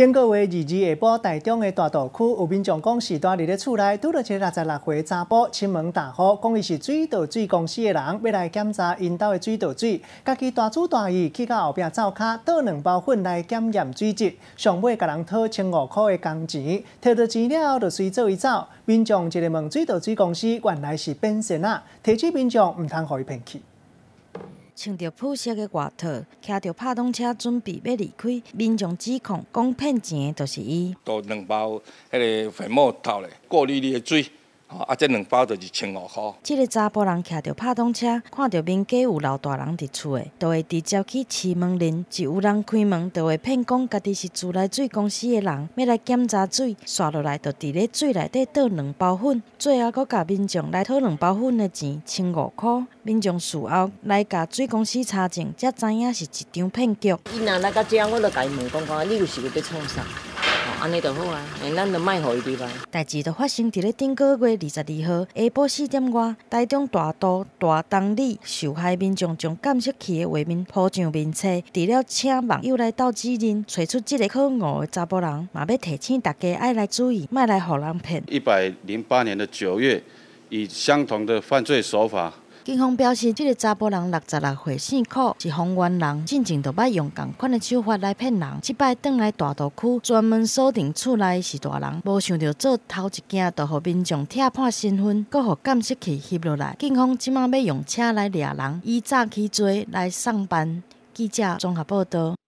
頂個月22下晡，台中的大肚區有民眾講，時大佇咧厝內拄著一个66歲查埔，親門大呼，講伊是水道水公司的人，欲來檢查𪜶兜的水道水，家己大主大意去到後壁灶跤倒兩包粉來檢驗水質，上尾共人討千五箍的工錢，提著錢了後就隨做伊走。民眾一个問水道水公司，原來是騙仙仔，提醒民眾毋通予伊騙去。穿著普色的外套，騎著拍擋車準備欲離開，民眾指控講騙錢的就是伊。倒兩包彼个粉末倒咧，過濾你的水。啊，這兩包就是千五箍。這个查埔人騎著拍擋車，看著民家有老大人佇厝的，就會直接去敲門鈴。一有人開門，就會騙講家己是自來水公司的人，欲來檢查水。紲落來就佇咧水內底倒兩包粉，最後閣共民眾來討兩包粉的錢千五箍。民眾事後來共水公司查證，才知影是一場騙局。伊若來到遮，我就共伊問講講，你有是欲創啥？按呢就好啊，咱就莫予伊入來。代誌就發生佇咧頂個月22號下晡4點外，台中大肚大東里受害民眾將監視器的畫面鋪上面冊，除了請網友來鬥指認，揣出這个可惡的查埔人，嘛欲提醒大家愛來注意，莫來予人騙。108年的9月，以相同的犯罪手法。警方表示，這个查埔人66歲，姓柯，是豐原人，進前就捌用仝款的手法來騙人。這擺轉來大肚區，專門鎖定厝內是大人，無想著做頭一件就予民眾拆破身份，閣予監視器翕落來。警方這馬欲用車來掠人，依早起罪來送辦。記者綜合報導。